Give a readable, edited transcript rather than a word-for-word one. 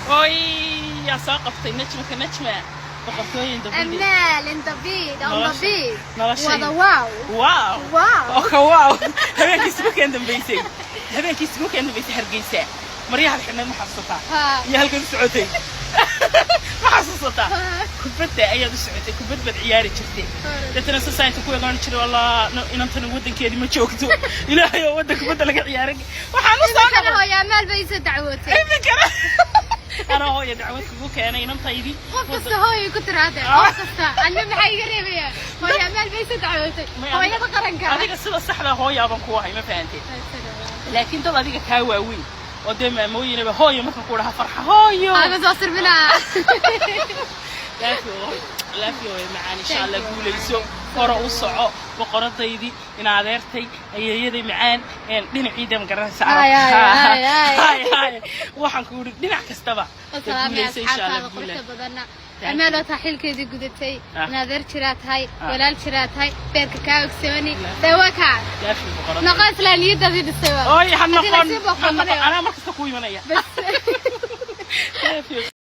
Oy, yaa soo qabtay Najmaka, Najma boqortooyin the building. Amaal in the beat, on the beat. Noloshayda. Wada wow. Wow. Wow. Oka wow. Habeenkii isku keen dambeysay Hargeysa, maryaha xidhnayd ma xasuusataa? Ha. Iyo halkan u socotay ma xasuusataa? Ha. Kubadda ayaad u socotay, kubad baad ciyaari jirtay. Deetana sasainta ku eegan jiray, wallah inantana waddankeedii ma joogto. Ilaahay oo waddan kubadda laga ciyaaray waxaan u soo Iminkana noqon. Hooyo Amaal bay isoo dacwootay. Iminkana anaa hooya dacwad kugu keenay inantaydii. Qof kasta hooyay ku tiraahde, qof kasta. Anna maxaa iga reebaya? Hooyo Amaal bay isoo dacwootay. Hooyada qaranka. Adiga sida saxda hooyaaban ku ahay, ma fahantay? Laakiin dad adiga kaa waaweyn oo dee maamooyinaba hooyo marka ku dhaha farxa hooyo. Ama soo sirbinaa. Laafi hooyo, laafi hooyo macaan, insha Allah. Thank you. Guulayso, hore u soco, boqoradaydii, in adeertay, ayeeyaday macaan, dhinaciida ma garanaysa? Hay, hay, hay, hay. Hay, hay. Waxaan ku yidhi dhinac kastaba dee Salaamay guulayso insha Allah. asxaabtaada Guula. quruxda badanna. Thank Amaal oo taa xilkeedii gudatay. Ah. In adeer jiraa tahay, Ah. walaal jiraa tahay, beerka kaa ogsooni. Dee waa kaa. Laafi boqorada. Noqo islaaniyadaadii dhisay waa. Ooy, ha Haddii noqon lasii ha noqon boqoranaya. Anaa markasta ku imanaya. Bas. Laafi.